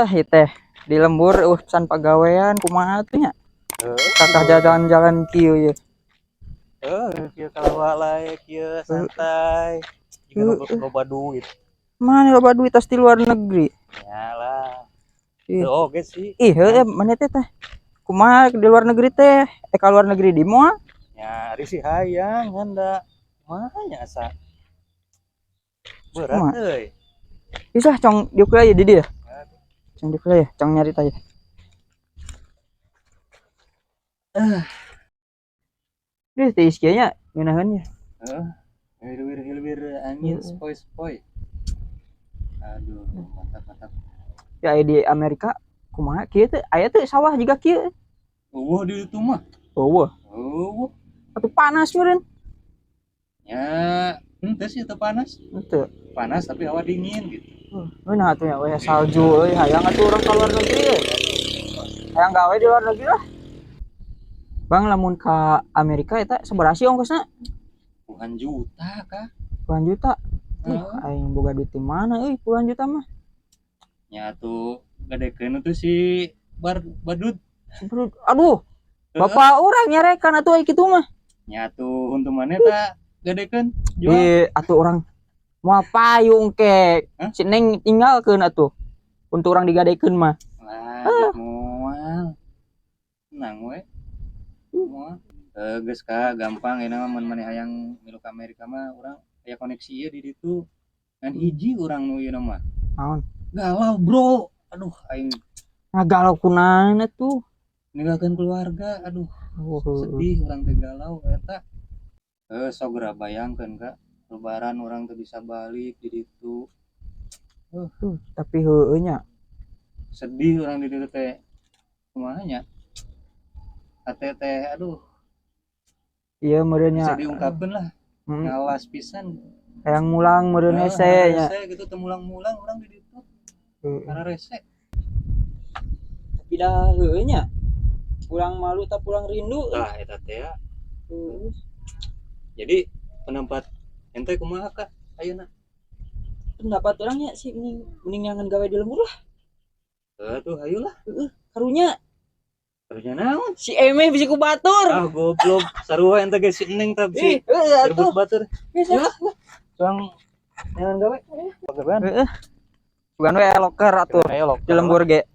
Ieu teh di lembur urusan pagawean kumaha tuh nya? Kakak jalan-jalan kieu ye. Kieu kalawalai kieu santai. Jika loba, loba duit. Mana loba duit tas di luar negeri? Ya lah. Ih. Teu oge sih. Ih, heueuh mana teh teh? Kumaha di luar negeri teh? Eh, ka luar negeri di moal? Ya, ari sih hayang ngan da kumaha nya, asa berat Kumaha? Euy. Bisa cong diuk aja di dia. Cong diuk ya, cong nyari tanya. Eh. Duh, teh ieu nya ngeunaheun nya. Heeh. Hilwir-hilwir angin Heeh. sepoi-sepoi. Aduh, mantap mantap. Ya, aya di Amerika kumaha kieu teh? Aya teh sawah jiga kieu? Euweuh di ditu mah. Euweuh. Euweuh. Atuh panas meureun. Ya, henteu sih, teu panas. Henteu. Panas tapi hawa dingin gitu. Ngeunah atuh nya we salju euy, hayang atuh urang ka luar negeri euy. Hayang gawe di luar negeri lah. Bang, lamun ka Amerika eta sabaraha sih ongkosna? Puluhan juta kah? Puluhan juta. Ih, Heeh. aing boga duit di mana euy puluhan juta mah? Nya atuh gadekeun tuh si bar badut. Aduh, bapak urang nyarekan atuh ai kitu mah. Nya atuh untuk maneh ta gadekeun jual. Ih, atuh urang moal payung ke. Hah? Si Neng tinggalkeun atuh. Untuk urang digadekeun mah. Lah, moal. Tenang we. Moal. Eh, geus ka gampang euna mah, mun maneh hayang milu ka Amerika mah urang aya koneksi ieu di ditu. Ngan hiji urang nu ieu mah. Naon? Galau, Bro. Aduh, aing Ngagalau kunaon atuh? Ninggalkeun keluarga. Aduh, Oh, sedih urang teh, galau eta. Eh, sok geura bayangkeun, Kak. Lebaran urang teu bisa balik di ditu. Tuh, tapi heueuh nya. Sedih urang di ditu teh, kumaha nya, hate teh aduh. Iya meureun nya. Bisa diungkapkeun lah. Ngalas pisan. Hayang mulang meureun, hese nya. Hese gitu, teu mulang-mulang urang di ditu karena rese. Tapi dah heueuh nya. Pulang malu tak pulang rindu. Lah, eta teh ya. Heeh. Jadi pendapat ente kumaha, Kak, ayeuna? Pendapat urang nya sih mending mending jangan gawe di lembur lah. Heuh tuh, hayu lah. Karunya. Karunya naon? Si Eme bisa ku batur. Ah, goblok, sarua ente ge si Neng tah Ih, si heueuh atuh. direbut batur. Bisa. Tuang jangan gawe. Pagawean. Heeh. Bukan we loker atuh. Ayo Di lembur ge.